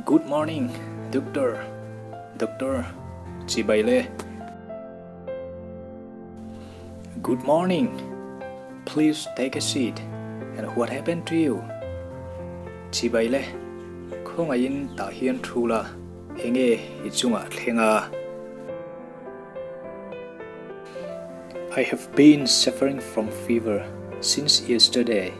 Good morning, Doctor. Doctor, chibai le. Good morning. Please take a seat. And what happened to you? Chibai le. Khawngaihin tah hian thu la, enge i chungah thleng a? I have been suffering from fever since yesterday.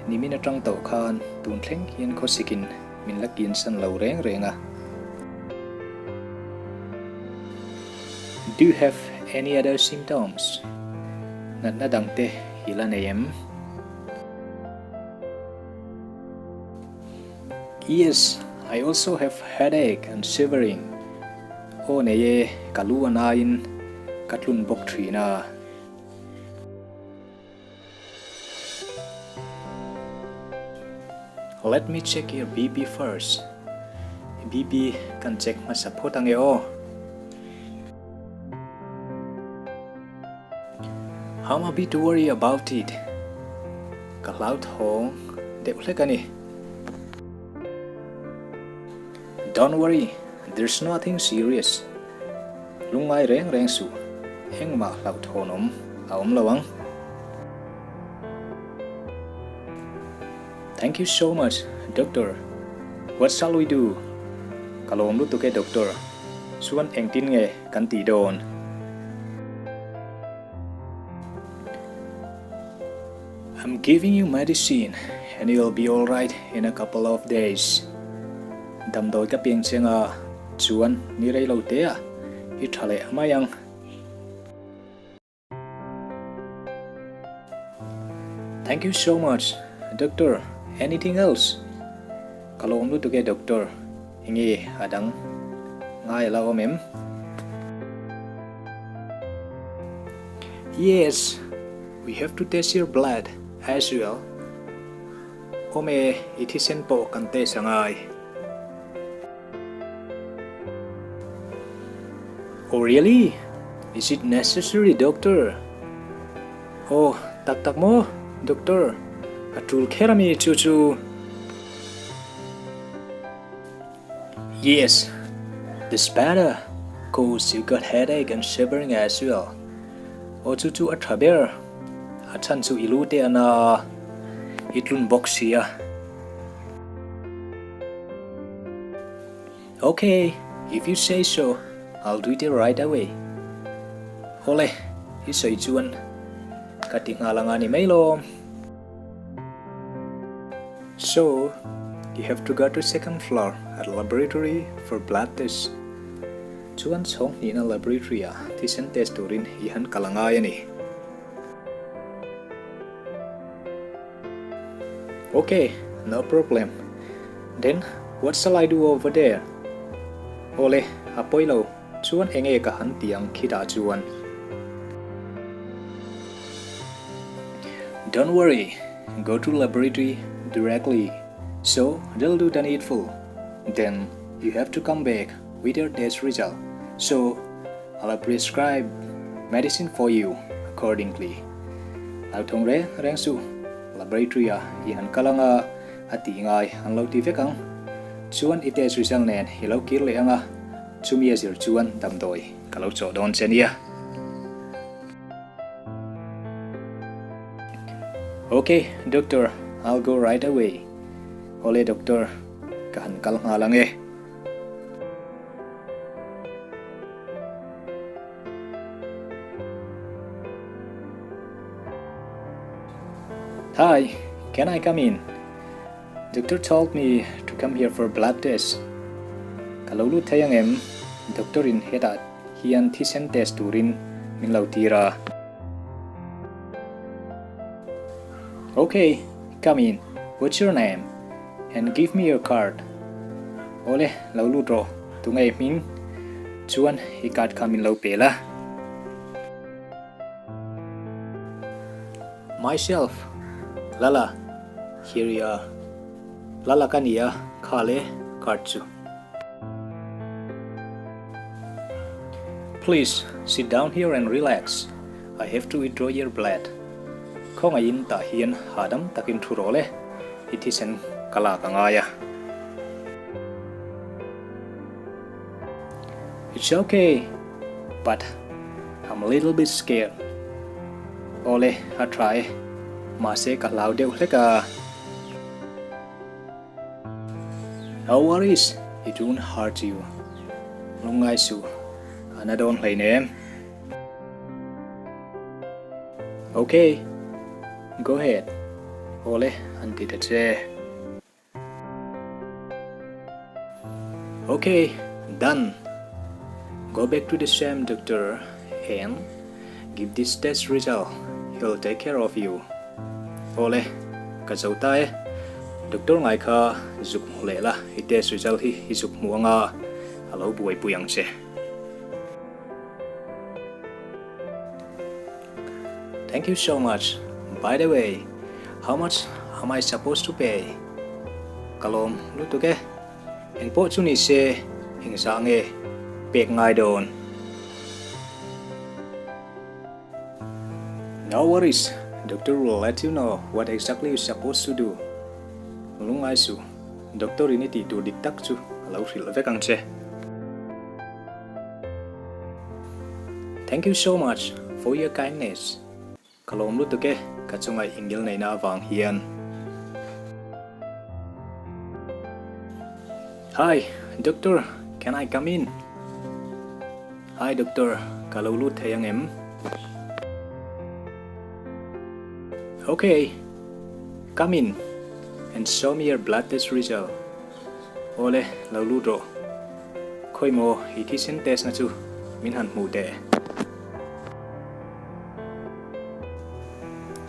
Nimin atang tawh khan tun thleng hian khawsikin min la kinsan lo reng reng a. Do you have any other symptoms? Natna dangte i la nei em? Yes, I also have headache and shivering. Aw nei e, ka lu a naiin ka tlun bawk thin a. Let me check your BP first. BP kan check hmasa phawt ange aw. I'm a bit worry about it. Ka hlauthawng deuh hlek a ni. Don't worry, there's nothing serious. Lungngai reng reng suh, engmah hlauhthawn awm a awm lo ang. Thank you so much, doctor. What shall we do? Ka lawm lutuk e, doctor. Chuan engtin nge kan tih dawn? I'm giving you medicine and you'll be alright in a couple of days. Damdawi ka piang cheng a, chuan ni rei lo te ah i tha leh mai ang. Thank you so much, doctor. Anything else? Ka lawm lutuk e doctor. Enge a dang ngai a la awm em? Yes, we have to test your blood as well. Awm e, i thisen pawh kan test a ngai. Oh really? Is it necessary doctor? Oh, tak tak maw doctor? A tul kher ami chu chu? Yes, this better cause you got headache and shivering as well. Aw chu chu a tha ber, a chhan chu i lu te a na a, i tlun bawk si a. Ok, if you say so, I'll do it right away. Awle, i sawi chuan ka ti nghal anga ni mai lawm. So, you have to go to second floor at laboratory for blood test. Chuan chhawng hnihna laboratory ah thisen test turin i han kal angai a ni. Ok, no problem. Then, what shall I do over there? Awle, a pawi lo. Chuan enge ka han ti ang khitah chuan? Don't worry, go to laboratory directly. So, they'll do the needful. Then, you have to come back with your test result. So, I'll prescribe medicine for you accordingly. Hlauthawng reng reng suh, laboratory ah i han kal anga a tih ngai an lo ti vek ang. Chuan i test result nen i lo kir leh anga, chumi a zir chuan damdawi ka lo chawh dawn che nia. Ok, doctor, I'll go right away. Awle doctor, ka han kal nghal ang e. Hi, can I come in? Doctor told me to come here for blood test. Ka lo lut thei ang em? Doctor in hetah hian thisen test turin min lo tir a. Okay, come in. What's your name? And give me your card. Awle, lo lut rawh. Tunge i hming? Chuan i card kha min lo pe la. Myself, Lala, here you are. Lala ka ni a, kha le card chu. Please, sit down here and relax. I have to withdraw your blood. Khawngaihin tah hian hahdam takin thu rawh le, i thisen ka lak a ngai a. It's okay, but I'm a little bit scared. Awle, a tha e, mahse ka hlau deuh hlek a. No worries, it won't hurt you. Lungngai suh, a na dawn hleinem. Okay, go ahead. Awle, an ti ta che. Ok, done. Go back to the same doctor and give this test result. He'll take care of you. Awle, ka zo ta e. Doctor ngai kha zuk hmu leh la, i test result hi i zuk hmu anga a lo buaipui ang che. Thank you so much. By the way, how much am I supposed to pay? Ka lawm lutuk e. Engpawh chu ni se, engzah nge pek ngai dawn? No worries, doctor will let you know what exactly you supposed to do. Lungngai suh, doctor in i tih tur dik tak chu a lo hrilh vek ang che. Thank you so much for your kindness. Ka lawm lutuk e, ka chunga ingil neihna avang hian. Hi, doctor, can I come in? Hi doctor, ka lo lut thei ang em? Okay, come in and show me your blood test result. Awle, lo lut rawh. Khawi maw i thisen test na chu min han hmuh teh.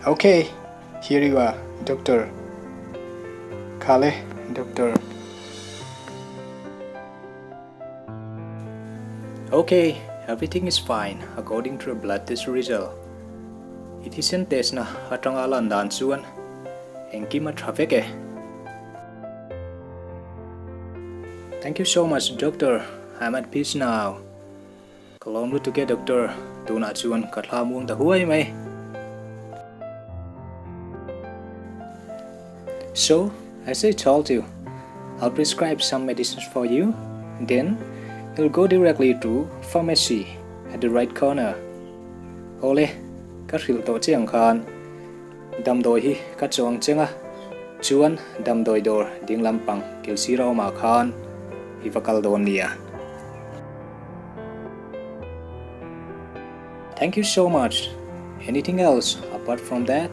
Ok, here you are, doctor. Khale, doctor. Ok, everything is fine according to your blood test result. I thisen test na atanga lan dan chuan engkim a tha vek e. Thank you so much doctor, I'm at peace now. Ka lawm lutuk e doctor, tunah chuan ka thla muang ta huai mai. So, as I told you, I'll prescribe some medicines for you, then you'll go directly to pharmacy at the right corner. Awle, ka hrilh tawh che ang khan. Damdawi hi ka chuang cheng a, chuan damdawi dawr ding lampang kil sir a awmah khan i va kal dawn nia. Thank you so much, anything else apart from that?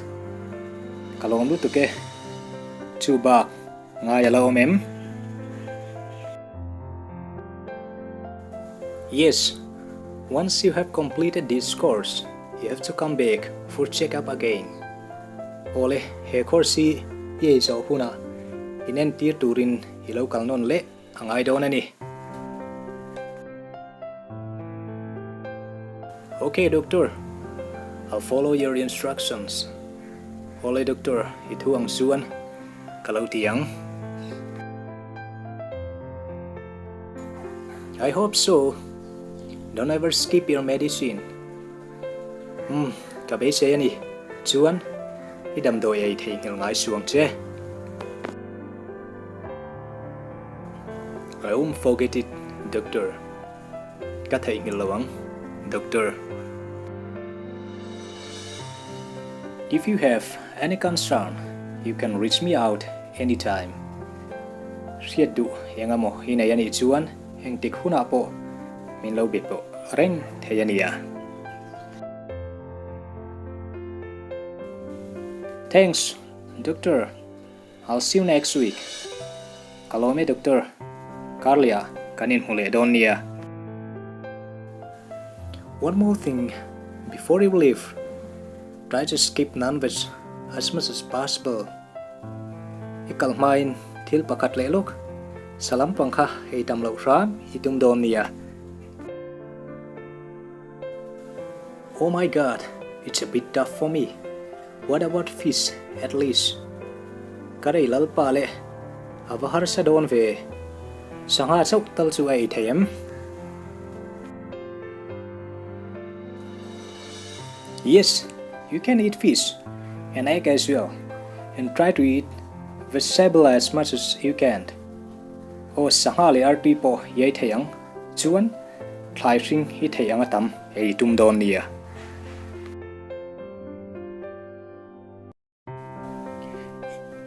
Ka lawm lutuk e, chu bak ngai a la awm em? Yes, once you have completed this course, You have to come back for check up again. Awle, he course hi i ei zawh hunah inentir turin i lo kal nawn leh a ngai dawn a ni. Ok doctor, I'll follow your instructions. Awle doctor, i thu ang chuan ka lo ti ang. I hope so. Don't ever skip your medicine. Umm, ka beisei a ni. Chuan, i damdawi ei theihnghilh ngai suh ang che. I won't forget it, doctor. Ka theihnghilh lo ang, doctor. If you have any concern, you can reach me out anytime. Hriat duh eng emaw i nei a nih chuan engtik hunah pawh min lo be pawh reng thei a nia. Thanks, Doctor. I'll see you next week. Ka lawm e, Doctor. Karlia, kan inhmu leh dawn nia. One more thing, before you leave, try to skip non-veg as much as possible. I kal hmain thil pakhat leh lawk, sa lampang kha ei tam loh hram i tum dawn nia. Oh my God, it's a bit tough for me. What about fish at least? Ka rei lalpa leh a va harsa dawn ve. Sangha chauh tal chu a ei thei em? Yes, you can eat fish and egg as well and try to eat vegetable as much as you can. Aw, sangha leh artui pawh i ei thei ang. Chuan. Thlai hring i theih anga tam ei tum dawn nia.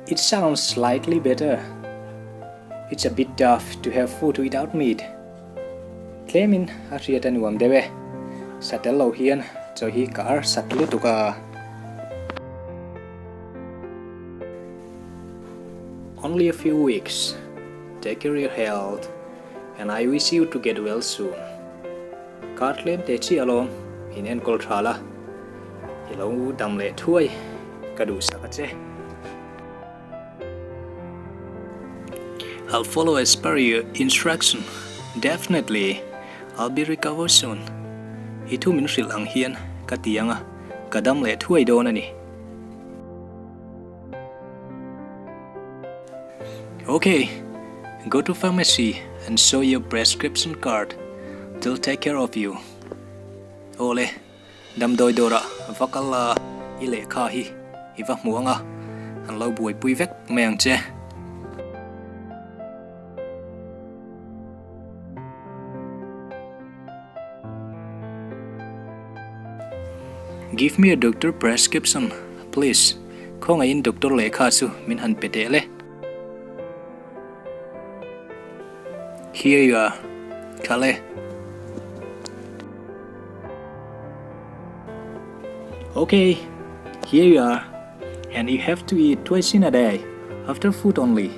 It sounds slightly better. It's a bit tough to have food without meat. Tlemin a hriat a nuam deuh e. Sa tel lo hian chaw hi ka ar sat lutuk a. Only a few weeks. Take care your health and I wish you to get well soon. Kar tlem te chiah alawm in enkawl tha la, i lo dam leh thuai ka duhsak a che. I'll follow as per your instruction, definitely I'll be recover soon. I thu min hrilh ang hian ka ti ang a, ka dam leh thuai dawn a ni. Ok, go to pharmacy and show your prescription card, they'll take care of you. Awle, damdawi dawrah va kal la i lehkha hi i va hmu ang a, an lo buaipui vek mai ang che. Give me a doctor prescription, please. Khawngaihin doctor lehkha chu min han pe teh le. Here you are. Tha le. Okay, here you are. And you have to eat twice in a day, after food only.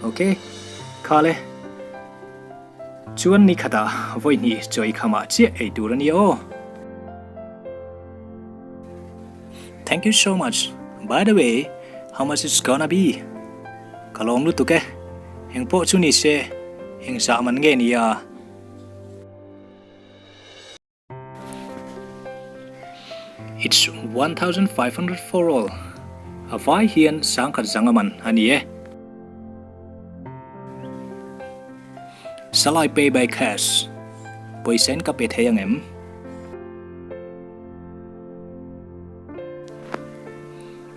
Okay? Kha le. Chuan ni khatah vawi hnih chawi khamah chiah ei tur a nia aw. Thank you so much. By the way, how much it's gonna be? Ka lawm lutuk e. Eng pawh chu ni se, eng zah man nge nia? It's 1500 for all. A vai hian sangkhat zanga man a ni e. Shall I pay by cash? Pawisa in ka pe thei ang em?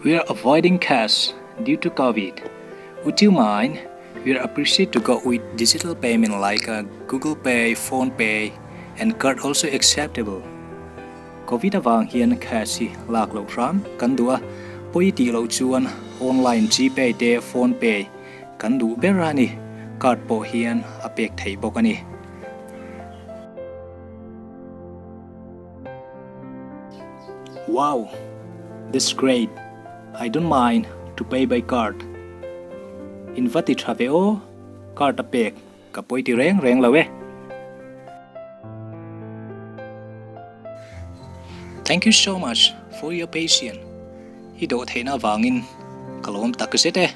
We are avoiding cash due to Covid. Would you mind? We are appreciate to go with digital payment like a Google Pay, Phone Pay and card also acceptable. Covid avang hian cash hi lak loh hram kan duh a, pawi tih loh chuan online Gpay te Phone Pay kan duh ber a ni, card pawh hian a pek theih bawk a ni. Wow! That's great! I don't mind to pay by card. In va ti tha ve aw, card a pek ka pawi ti reng reng lo e. Thank you so much for your patience. I dawh theihna avangin ka lawm tak zet e.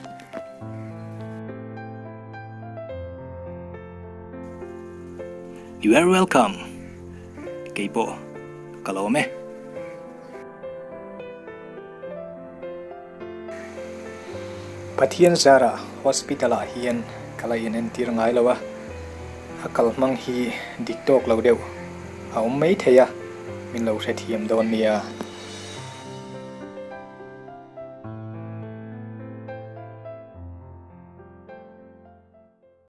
You are welcome. Kei pawh ka lawm e. Pathian zara hospital ah hian ka la inentir ngai lo a, a kal hmang hi dik tawk lo deuh a awm mai thei a, min lo hrethiam dawn nia.